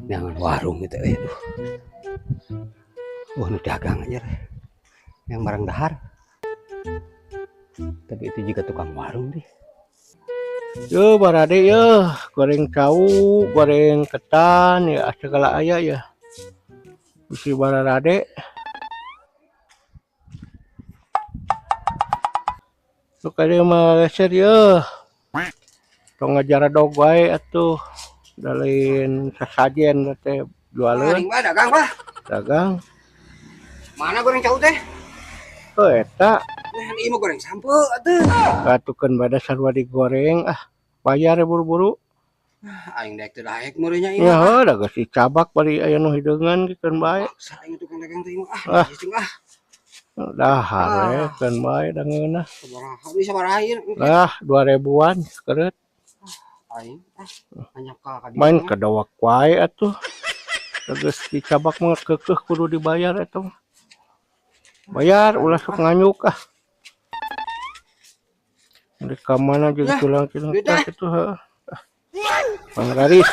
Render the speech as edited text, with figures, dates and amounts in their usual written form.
Jangan warung gitu eh. Aduh. Wah, nu dagang aja. Yang barang dahar. Tapi itu juga tukang warung deh. Yo barade yo, goreng cau, goreng ketan ya, segala aya ya. Bisi bararade. Lu kade mah leser yo. Tong ngajaradog wae atuh. Da lain sasajen teh jualeun. Paling mah dagang, Pak. Dagang. Mana goreng cau teh? Oh, eta. Nah, ini mah goreng sampe atuh. Katukeun bada sarua digoreng ah. Bayar ya buru-buru. Aing daek teu daek meureun nya ieu. Ya heuh da geus dicabak bari aya nu hideungan ge keun bae. Maksa aing tukang dagang teh ah. Ah. Cicing ah. Dahar Ah. we keun bae da ngeunah. Sabaraha bisa sabaraha ieu? Lah 2000-an sekeret. Aing ah hanya ka ka dieu Main mah. kedawak wae atuh. Da geus dicabak mah keukeuh kudu dibayar eta mah. Bayar ulah sok nganyuk ah. Di ka mana jeung Lah, tulang-tulang duit ah. kitu heuh. Pangraris.